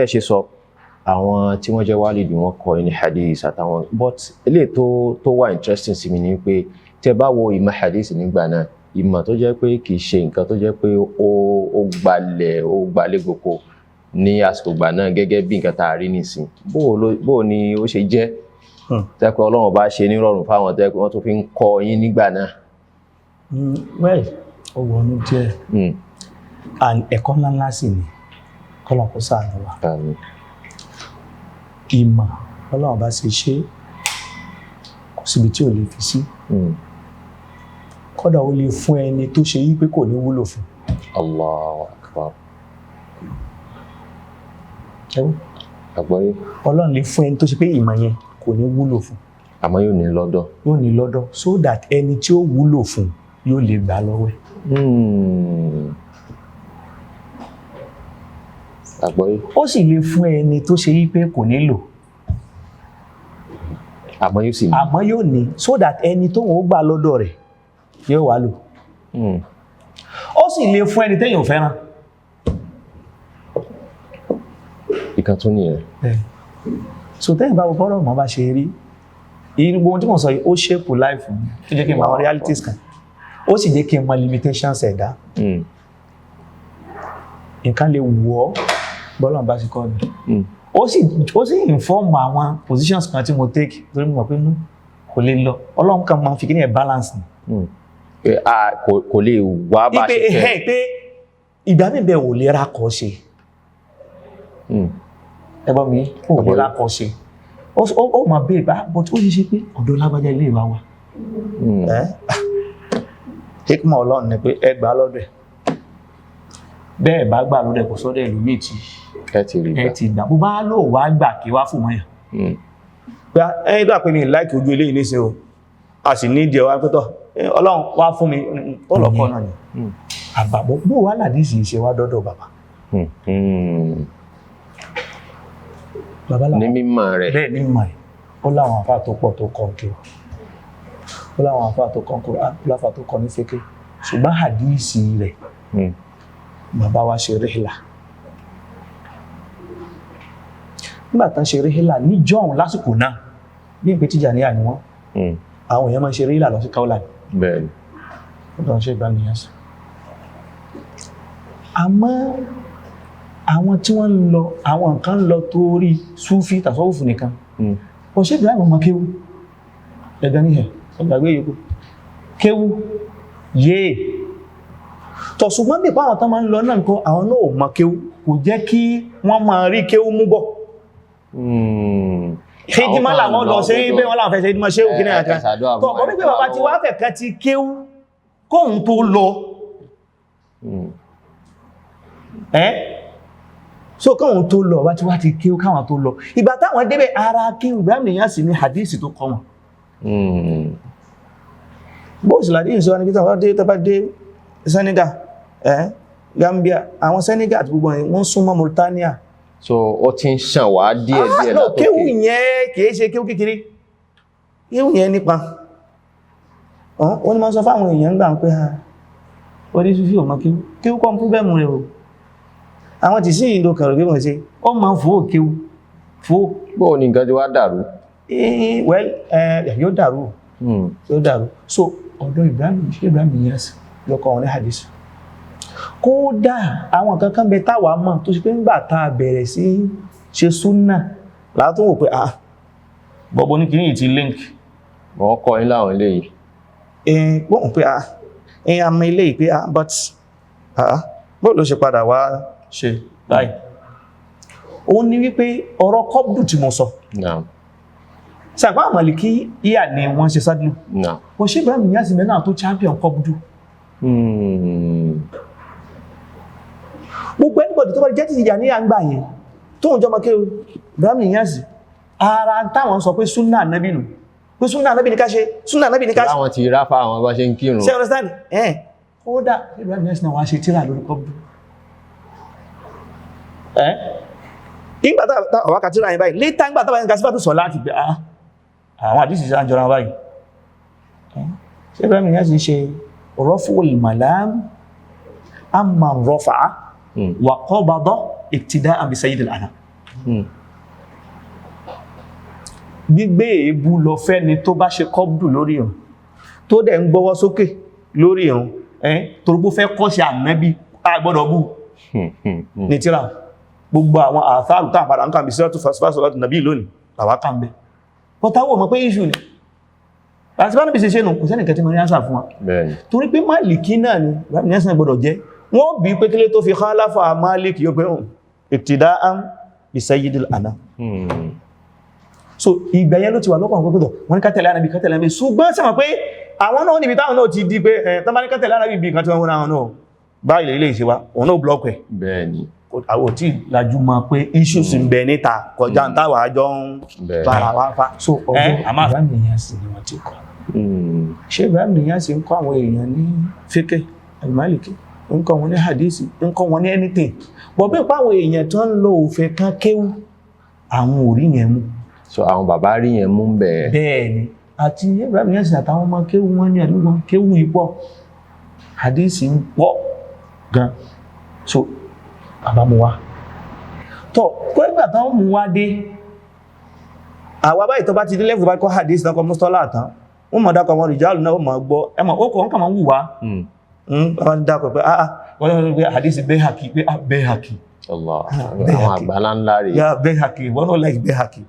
Ẹ ṣe sọ, àwọn tí wọ́n jẹ́ wálìdì, wọ́n kọ́ ní hadith àtàwọn, but eléyìí tó wà interesting sí mi ni pé, tẹ́ bá wo ìmọ̀ hadith nígbà náà, ìmọ̀ tó jẹ́ pé kì í ṣe nǹkan tó jẹ́ pé ó gbalẹ̀, ó gbalẹ̀ gboko ní àsìkò ìgbà náà gẹ́gẹ́ bí nǹkan tá a rí nísìn. Bó ni ó ṣe jẹ́ tẹ́ pé Ọlọ́run bá ṣe nírọ̀rùn fáwọn tẹ́ pé wọ́n tún fi ń kọ́ yín nígbà náà? Well, ó wọnú díẹ̀ and ẹ̀kọ́ ńláńlá sì ni, kọ́lọ́n kó ṣàánú wa. Àmín. Ìmọ̀, Ọlọ́run bá ṣe ṣe, kò síbi tí ò lè fi sí. Kódà ó lè fún ẹni tó ṣe yí pé kò ní wúlò fún. Allahu akbar. Ẹ̀wọ́. Àgbọ́yé. Ọlọ́run lè fún ẹni tó ṣe pé ìmọ̀ yẹn kò ní wúlò fún. Àmọ́ yóò ní lọ́dọ̀. Yóò ní lọ́dọ̀, so that ẹni tí ó wúlò fún yóò lè gbà lọ́wọ́ ẹ̀. Àgbọ́yé. Ó sì lè fún ẹni tó ṣe yí pé kò ní lò. Àmọ́ yóò sì ní. Àmọ́ yóò ní, so that ẹni tó wọ́n gbà lọ́dọ̀ rẹ̀ yóò wá lò. Ó sì lè fún ẹni téèyàn ò fẹ́ràn. Ìkan tún nìyẹn. So tẹ́yìn bá wo bọ́rọ̀ mọ́ bá ṣe rí, gbogbo ohun tí mo sọ yìí, ó shape life mi, tó jẹ́ kí n mọ àwọn realities kan, ó sì jẹ́ kí n mọ limitations ẹ̀dá. Nǹkan lè wù ọ́, bọ́lọ̀ bá ṣe kọ́ ni. Ó sì inform àwọn positions kan tí mo take, torí mo mọ̀ pé nú kò lè lọ. Ọlọ́run kan máa ń fi kí ni ẹ̀ balance ni. Pé a kò lè wá bá Ipe ṣe fẹ́. Ẹ̀ pé ìgbà mi bẹ́ẹ̀ ò lè ra kọ́ ṣe. Ẹ gbọ́ mi, ò lè ra kọ́ ṣe. Ó máa béèrè bá, but ó ṣe ṣe pé ọ̀dọ̀ lágbájá ilé ìwà wa. Ẹ́ hikma Ọlọ́run ni pé ẹ gbà lọ́dọ̀ ẹ̀, bẹ́ẹ̀ bá gbà lọ́dọ̀ ẹ̀, kò sọ́dọ̀ ẹlòmíì tí Ẹ ti rí ẹ gbà. ti gbà. Bó bá lò wá gbà, kí wá fún mọ́yàn. Pé ẹ̀yìn tó àpé mi láìkì ojú eléyìí nísìn o, a sì ní ìdí ẹwà pẹ́tọ̀, Ọlọ́run wá fún mi ọlọ́kọ́ náà ni. Àbàbọ̀ bó wà ládìsí ṣe wá dọ́dọ̀ bàbá. Bàbá Ní làwọn mímọ̀ rẹ̀. Bẹ́ẹ̀ ní mímọ̀ rẹ̀. Ó láwọn àfáà tó pọ̀ tó kọ́ kí ó láwọn àfáà tó kọ́ Kùránì, ó láfáà tó kọ́ ní fíkí, ṣùgbọ́n hadísì rẹ̀, bàbá wa ṣe ríhìlà. Nígbà tán ṣe ríhìlà ní jọ́hun lásìkò náà, bí ìpè Tìjàníyà ni wọ́n, àwọn èèyàn máa ń ṣe ríhìlà lọ sí Kaula ni. Bẹ́ẹ̀ni. Ó lọ ṣe Ibrahim Niasse. Àmọ́ àwọn tí wọ́n ń lọ, àwọn nǹkan ń lọ torí Súfí tàṣọ́wùfù nìkan. Kò ṣe Ibrahim ọmọ kéwú ẹ̀gán níhẹ̀ ọgbàgbé yòókù kéwú yéè tọ̀sùgbọ́n bí pàwọn tán máa ń lọ náà nǹkan, àwọn náà ò mọ kéwú, kò jẹ́ kí wọ́n máa rí kéwú mú bọ̀. Hídímọ́ làwọn lọ sí pé wọ́n láwọn fẹ́ ṣe hídímọ́ ṣéwù kí ní àkà tọ̀ bọ́ pípẹ́. Bàbá tí wá fẹ̀ kan ti kéwú kóhun tó lọ. Ẹ́ so kóhun tó lọ, bàbá tí wá ti kéwú káwọn tó lọ. Ìgbà táwọn débẹ̀, ara kéwú Ibrahim Niasse ní hadisi tó kọ́ wọn. Bó sì làdí ìsọ ní pítà wọ́n dé, tọ́bá dé Senegal, Gambia, àwọn Senegal àti gbogbo ẹ̀, wọ́n súnmọ́ Mauritania. So ó ti ń ṣàn wá díẹ̀ díẹ̀ Ah, no, látòkè. Kéwú yẹn kìí ṣe kéwú kékeré, kéwú yẹn nípa wọ́n ní máa sọ fáwọn èèyàn gbà ń pé ha orí fífí ò mọ kéwú. Kéwú kọ́ púpẹ̀mù rẹ̀ o. Àwọn tí sí ìlò kàrò bí wọ́n ṣe ó máa ń fò kéwú fò. Bó o ní nǹkan ti wá dàrú? Well, yóò dàrú. Yóò dàrú. So ọ̀dọ̀ Ibrahim, ṣé Ibrahim Niasse ló kọ́ wọn ní hadith. Kódà àwọn kankan bẹ táwa mọ̀ tó ṣe pé ńgbà tá a bẹ̀rẹ̀ sí ṣe súnà látún wò pé ah, bọ́bọ́ ní kìíní ti link. Wọ́n kọ́ yín láwọn eléyìí. Wọ́n pé ah, àmọ́ eléyìí pé ah, but ah, bó ló ṣe padà wá ṣe báyìí? Òun ni wípé ọ̀rọ̀ kọ́bùdù tí mo sọ, sàpá àmàlìkí ìyà ni wọ́n ṣe sádìlú. Kò ṣe Ibrahim Niasse mẹ́nà tó champion kọ́bùdù. Gbogbo anybody tó bá jẹ́ Tìjàníyà ń gbà yẹn tó ń jọmọ kí Ibrahim Niasse, ara táwọn sọ pé súnà nábì nù, pé súnà nábì ní ká ṣe, súnà nábì ní ká ṣe. Láwọn ti ráfà àwọn bá ṣe ń kírun. Ṣe understand? Ẹ̀ kódà Ibrahim Niasse náà wá ṣe tíra lórí kọ́bùdù. Ẹ́ nígbà tá àwọn kàtíra yẹn báyìí létà, nígbà táwọn yẹn kà sífà tó sọ láti pé ah, àwọn àdísì sí àjọra báyìí. Ṣé Ibrahim Niasse ṣe raf'ul malam amman rafa'a wa qabada iktida'an bi sayyidil anam. Gbígbé èébú lọ fẹ́ni tó bá ṣe kọ́bùdù lórí ìrun, tó dẹ̀ ń gbọ́wọ́ sókè lórí ìrun, ẹ́n torípó fẹ́ kọ́ṣe Ànábì, a gbọ́dọ̀ bú ní tíra. Gbogbo àwọn àtàrù tàà padà ń kàbí sílátù fásitì nàbí lónìí làwá kà ń bẹ́ pọ̀táwọ̀ mọ̀ pé issue ni àti bá níbi ṣe ṣe nù, kò sẹ́nìkan tí mo ní ánsà fún wa. Torí pé Máàlìkì náà ni ní ẹ̀sìn gbọ́dọ̀ jẹ́. Wọ́n bí pé kílé tó fi khalafa Máàlìkì, yóò pé hùn iqtida'an bi sayyidil anam. So ìgbà yẹn ló ti wà lọ́kàn pé wọ́n ní ká tẹ̀lé Ànábì, ká tẹ̀lé Ànábì. Ṣùgbọ́n sẹ́mọ̀ pé àwọn náà níbi táwọn náà ti di pé ẹ̀ tán bá ní ká tẹ̀lé Ànábì, bí nǹkan tí wọ́n wọ́n náà báyìí lè ṣe wá, òun náà block ẹ̀. Àwọn ò tí lajú mọ̀ pé issues ń bẹ níta kọjá ń táwà jọ ń bára wá fa. So ọdún Ibrahim Niasse ni wọ́n ti kọ́. Ṣé Ibrahim Niasse ń kọ́ àwọn èèyàn ní fiqh al-Maliki, ń kọ́ wọn ní hadisi, ń kọ́ wọn ní anything, bọ̀ bí pa àwọn èèyàn tó ń lo òfin kan kéwú, àwọn ò rí yẹn mú. So àwọn bàbá rí yẹn mú bẹ́ẹ̀. Bẹ́ẹ̀ ni, àti Ibrahim Niasse àtàwọn ọmọ kéwú wọn ní àdúgbò kéwú ipọ̀, hadisi ń pọ̀ gan. So bàbá mu wá tọ́ kó ìgbà tán mú wá dé àwa báyìí, tó bá ti dé level bá kọ́ hadith náà, kọ́ mọ́sítọ́lá tán, wọ́n mọ̀ dákọ̀ àwọn rìjálù náà, wọ́n mọ̀ gbọ́ ẹmọ̀ ó kọ̀ wọ́n kà máa ń wù wá. Bàbá ti dákọ̀ pé ah, wọ́n yóò pé hadith Bayhaqi, pé ah, Bayhaqi. Allah. Bayhaqi. Àwọn àgbàlá ńlá rèé. Ya, Bayhaqi, wọ́n náà like Bayhaqi,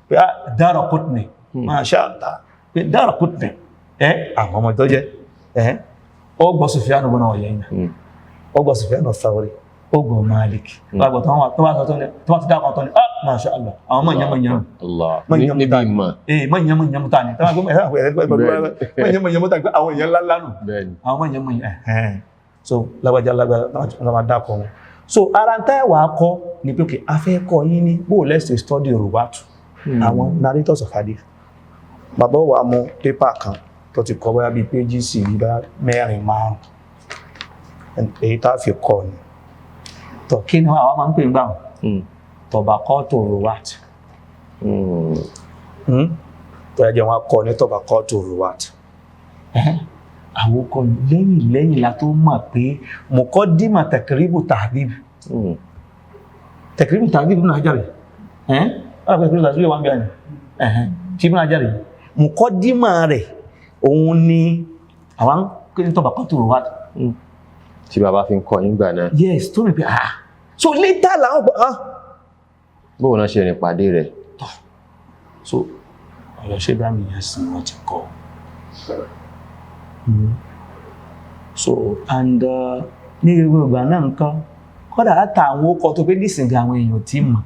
pé ah, Daraqutni, masha Allah, pé Daraqutni ẹ àwọn ọmọ tó jẹ́ ẹ ó gbọ́ Sufyan ibn Uyayna, ó gbọ́ Sufyan Thawri, ó gbọ́ Malik, ó gbọ́ tó wá sọ tó ní tó wá ti dákọ̀ tó ní ah, masha Allah, àwọn mọ̀ ìyẹn mọ̀ ìyẹn Allah. mọ̀ ìyẹn níbi mọ̀ ìmọ̀. Ee, mọ̀ ìyẹn mọ̀ ìyẹn mọ̀ ta ni tó wá gbọ́ mọ̀ ìyẹn mọ̀ ìyẹn mọ̀ ta ni pé àwọn èèyàn ńlá ńlá nù. Àwọn mọ̀ ìyẹn mọ̀ ìyẹn ẹ̀hẹ́n. So lágbájá lágbájá la máa dákọ̀ wọn. So ara ń tẹ́ wàá kọ́ ni pé okay, a fẹ́ kọ́ yín ní bó let's say study ruwatu, àwọn narrators of hadith. Bàbá wa mú pépà kan tó ti kọ bóyá bíi pages bíi bá mẹ́rin márùn, èyí tá a fi kọ́ ni tọ́ kí ni àwọn máa ń pè ń gbà wọn, tabaqatu ruwat. Tó yẹ jẹ́ wọn kọ́ ní tabaqatu ruwat. Àwọn kọ́ lẹ́yìn lẹ́yìn la tó mọ̀ pé muqaddima Taqribu Tahdhib, Taqribu Tahdhib Ibn Hajar, ẹ́n wọ́n pẹ̀lú Taqribu Tahdhib wà ń bí ẹni tí Ibn Hajar muqaddima rẹ̀, òun ni àwọn kí ní tabaqatu ruwat. Tí bàbá fi ń kọ́ yín gbà náà. Yes, tó mi pé ah, so later làwọn gbọ́ ah. Bóun náà ṣe rìn pàdé rẹ̀. So ọ̀rọ̀ ṣé bá mi yẹn sìn wọ́n ti kọ́. So and ní gbogbo ìgbà náà nǹkan kọ́dà láta àwọn ókọ tó pé nísìnyí àwọn èèyàn tí mọ̀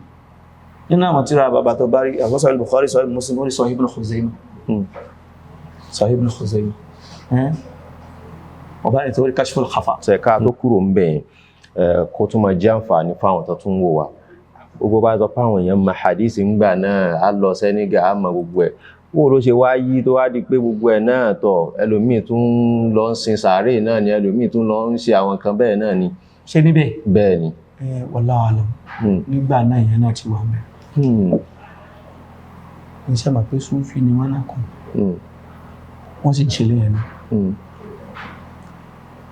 nínú àwọn tíra bàbá tó bá rí àwọn Sahih Bukhari, Sahih Muslim, orí Sahih Ibn Khuzaimah, Sahih Ibn Khuzaimah ọba ní torí Kashful Khafa. Ṣe ká tó kúrò ń bẹ̀ yẹn, kó tún máa jẹ́ àǹfààní fáwọn tó tún wò wá. Gbogbo bá sọ fáwọn èèyàn mọ hadith ńgbà náà, á lọ Senegal, á mọ gbogbo ẹ̀, bó ló ṣe wá yí tó wá di pé gbogbo ẹ̀ náà tọ̀, ẹlòmíì tún lọ ń sin sàárè náà ni, ẹlòmíì tún lọ ń ṣe àwọn nǹkan bẹ́ẹ̀ náà ni. Ṣé níbẹ̀? Bẹ́ẹ̀ ni. Ẹ wallahu alam. Nígbà náà ìyẹn náà ti wà mẹ́. Ní sẹ́mà pé Súfì ni wọ́n náà kàn, wọ́n sì ń ṣe léyìn náà.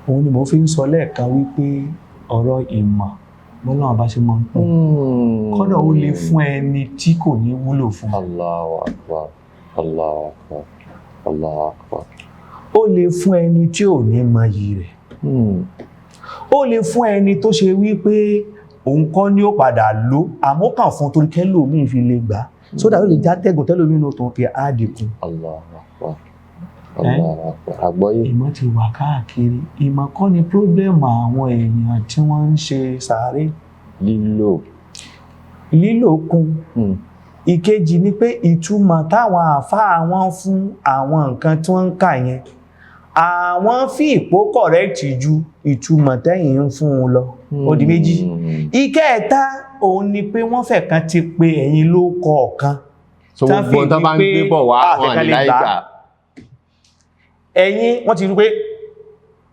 Òun ni mo fi ń sọ lẹ́ẹ̀kan wípé ọ̀rọ̀ ìmọ̀, bọ́lá bá ṣe máa ń pín, kọ́dọ̀ ó lè fún ẹni tí kò ní wúlò fún. Allahu akbar, Allahu akbar, Allahu akbar. Ó lè fún ẹni tí ò ní mọyì rẹ̀. Ó lè fún ẹni tó ṣe wípé òun kọ́ ni ó padà lò, àmọ́ kàn fún torí kẹ́lòmíì fi lè gbà sódà ó lè já tẹ́gùn tẹ́lòmíì náà tó ń fi áàdì kún. Allahu akbar, Allahu akbar, àgbọ́yé. Ìmọ̀ ti wà káàkiri. Ìmọ̀ kọ́ ni problem àwọn èèyàn tí wọ́n ń ṣe sàárè. Lílò. Lílò kún. Ìkejì ni pé ìtumọ̀ táwọn àáfàá wọn fún àwọn nǹkan tí wọ́n ń kà yẹn, àwọn fi ìpó correct ju ìtumọ̀ tẹ́yìn ń fún un lọ. Ó di méjì. Ìkẹta òun ni pé wọ́n fẹ́ kan ti pe ẹ̀yin ló kọ ọ̀kan. So tán gbogbo fi tó bá ń wípé gbé bọ̀ wá wọn àfẹ́kẹ́ ní lè láì gbà. gbà. Ẹ̀yin wọ́n ti rí pé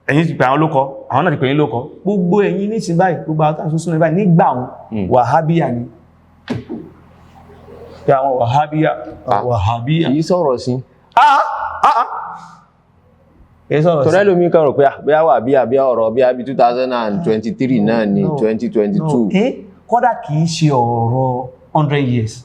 ẹ̀yin ti pè àwọn lókọ, àwọn náà ti pè yín lókọ. Gbogbo ẹ̀yin ní ti báyìí, gbogbo àwọn tàbí súnmọ́ báyìí nígbà wọn, wàhábíyà ni pé àwọn wàhábíyà. Ah. Wàhábíyà. Kì í sọ̀rọ̀ sí. Ah ah ah, kìí sọ̀rọ̀ sí. Tọ́lá lómi kan rò pé ah, bóyá wà bí àbí ọ̀rọ̀ bí àbí 2023 náà ni. No. 2022. No. Kódà kìí ṣe ọ̀rọ̀ 100 years.